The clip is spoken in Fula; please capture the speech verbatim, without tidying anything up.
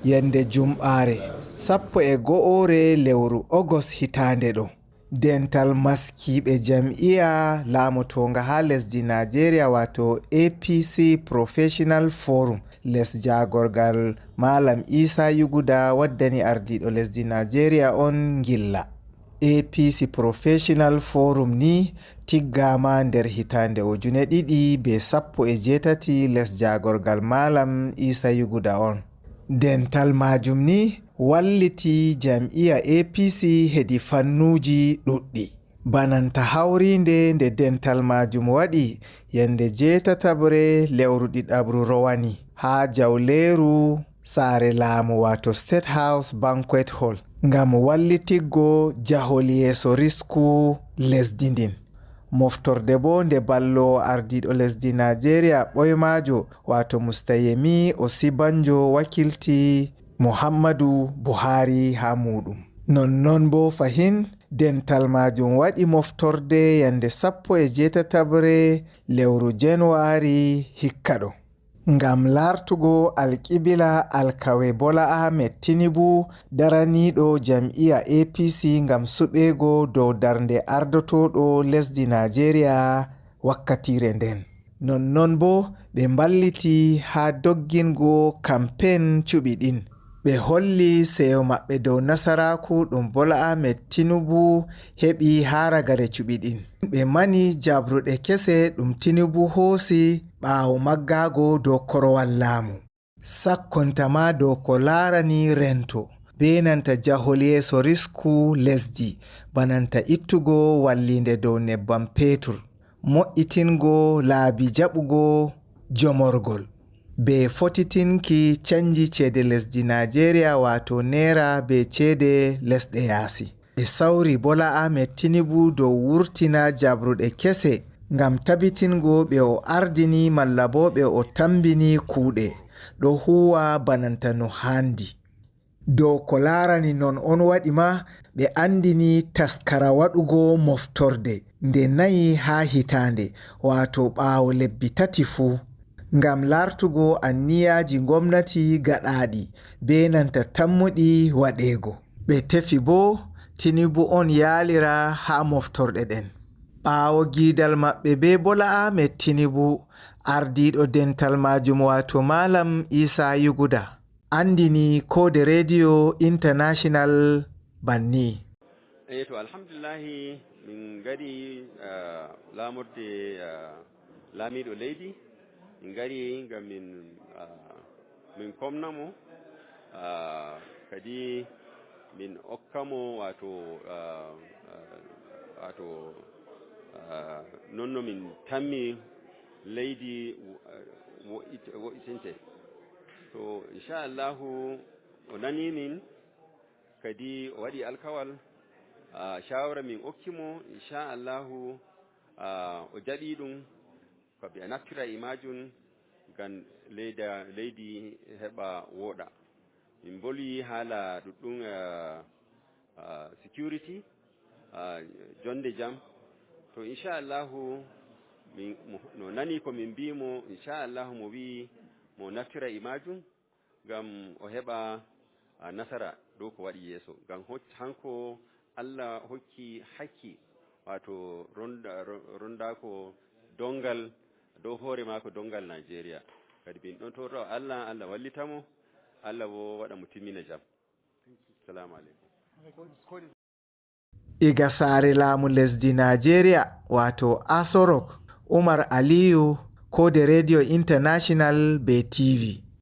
Yande Jumɓaare, sappo e go'oore lewru Ogos hitaande ɗo, dental maskiiɓe jam'iya laamotoonga haa lesdi Naajeeriya, waato A P C Professional Forum, les jaagorgal Maalam Iisa Yuguda waddani ardiiɗo lesdi Naajeeriya on ngilla. A P C Professional Forum ni tiggaama nder hitaande ujune ɗiɗi bee sappo e jeetati les jaagorgal Maalam Iisa Yuguda on. Dental maajum ni walliti jam'iya A P C hedi fannuuji ɗuɗɗi. Bananta hawriinde nde dental maajum waɗi yande jeetataɓre lewru ɗiɗaɓru rowani haa jawleeru saare laamu, waato State House Banquet Hall, ngam wallitiggo jahol yeeso risku lesdi ndin. Moftorde boo nde balloowo ardiiɗo lesdi Naajeeriya ɓoymaajo, waato Mustayemi Osibanjo wakilti Muhammadu Buhari haa muuɗum. Nonnon boo fahin, dental maajum waɗi moftorde yande sappo e jeetataɓre lewru Januwari hikka ɗo. Ngam laartugo alkibila alkawe Bola Ahmed Tinubu, daraniiɗo jam'iya A P C ngam suɓeego dow darnde ardotooɗo lesdi Naajeeriya wakkatiire nden. Nonnon boo ɓe mballiti haa doggingo kampen cuɓi ɗin. Ɓe holli seyo maɓɓe dow nasaraaku ɗum Bola Ahmed Tinubu heɓi haa ragare cuɓi ɗin. Ɓe mani jabruɗe kese ɗum Tinubu hoosi ɓaawo maggaago dow korowal laamu. Sakkonta ma dow ko laarani rento, bee nanta jahol yeeso risku lesdi, bananta ittugo walliinde dow nebbam peetur, mo'itingo laabi jaɓugo jomorgol, bee fotitinki canji ceede lesdi Naajeeriya, waato neera bee ceede lesɗe yaasi. Ɓe sawri Bola Ahmed Tinubu dow wurtina jabruɗe kese ngam tabitingo ɓe o ardini malla boo ɓe o tambini kuuɗe ɗo huwa bananta no haandi. Dow ko laarani non on waɗi ma, ɓe andini taskara waɗugo moftorde nde nayi haa hitaande, waato ɓaawo lebbi tati fuu, ngam laartugo anniyaaji ngomnati gaɗaaɗi, bee nanta tammuɗi waɗeego. Ɓe tefi boo Tinubu on yaalira haa moftorɗe ɗen. Ɓaawo giidal maɓɓe bee Bola Ahmed Tinubu, ardiiɗo dental maajum, waato Maalam Iisa Yuguda, andini Koode Rediyo International banni. Eyi to, alhamdulillahi, min ngari, ah, laamorde, ah, laamiiɗo leydi. Min ngari ngam min, ah, min komna mo, ah, kadi min okka mo, waato, ah, ah, waato, ah, non no min tammi leydi wo-, wo'it-, wo'itinte. To, inchallahu, o nani min, kadi o waɗi alkawal, ah, shawara min okki mo, inchallahu, ah, o jaɓi ɗum, ko ɓe naftira e majum ngam leyda-, leydi heɓa wooɗa. Min mbolwi haala ɗuɗɗum, ah, ah, security, ah, jonde jam. To, inchallahu, min, mo, no nani ko min mbii mo, inchallahu, mo wi'i mo naftira e majum ngam o heɓa, ah, nasara dow ko waɗi yeeso. Ngam hoc-, hanko Allah hokki hakki, waato ronda-, ro-, rondaako dongal dow hoore maako, dongal Nigeria. Kadi min ɗon toroo Allah, Allah wallita mo, Allah wo waɗa mo timmina jam. Salaamu aleykum. Iga saare laamu lesdi Naajeeriya, waato Aso Rock, Umar Aliyu, Koode Radio International be T V.